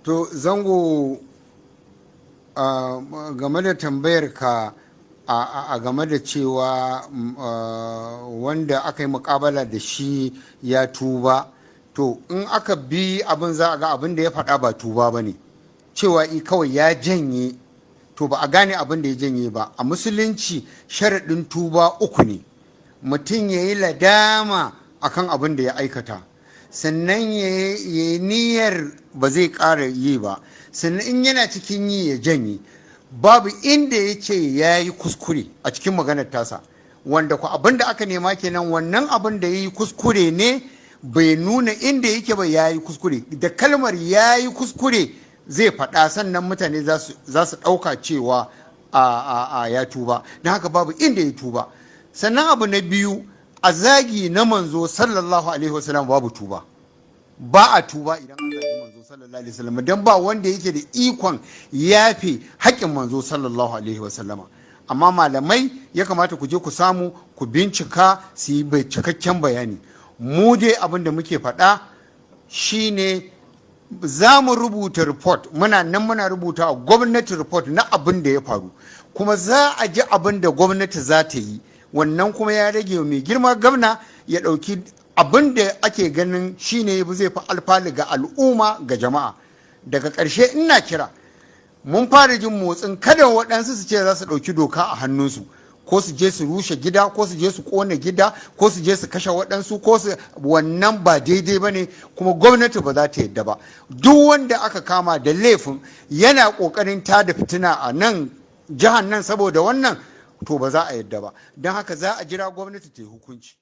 To, Zango, game da tambayar ka a game da cewa wanda aka yi mukabala da shi ya tuba, to in aka bi abin za a ga abin da ya faɗa ba tuba ba ne, cewa i kawai ya janye. To ba a gane abin da ya janye ba. A Musulunci sharaɗin tuba uku ne: mutum ya yi ladama akan abin da ya aikata, sannan ya yi niyyar ba zai ƙara yi ba, sannan in yana cikin yi ya janye. Babu inda ya ce ya yi kuskure a cikin maganar tasa, wanda ku abin da aka nema kenan. Wannan abin da ya yi kuskure ne, bai nuna inda yake ba ya yi kuskure. Da kalmar ya yi kuskure zai faɗa, sannan mutane za su ɗauka cewa a ya tuba. Don haka babu inda ya tuba. Sannan abu na biyu, a zagi na Manzo sallallahu alaihi wasallam babu tuba. Ba a tuba idan an zagi Manzo sallallahu alaihi wasallam, don ba wanda yake da ikon yafe haƙƙin Manzo sallallahu alaihi wasallam. Amma malamai ya kamata ku je ku samu ku bincika, su yi cikakken bayani. Mu dai abin da muke faɗa shine za mu rubuta report. Muna nan muna rubuta a gwamnati report na abin da ya faru, kuma za a ji abin da gwamnati za ta yi. Wannan kuma ya rage mai girma gwamna ya ɗauki abin da ake ganin shine zai fi alfalu ga al'umma, ga jama'a. Daga ƙarshe ina kira, mun fara jin motsin kada waɗansu su ce za su ɗauki doka a hannunsu, ko su je su rushe gida, ko su je su ƙona gida, ko su je su kashe waɗansu, ko su wannan ba daidai ba ne, kuma gwamnati ba za ta yadda ba. Duk wanda aka kama da laifin yana ƙoƙarin tada fitina a nan jihar nan saboda wannan, to ba za a yadda ba. Don haka za a jira gwamnati ta yi hukunci.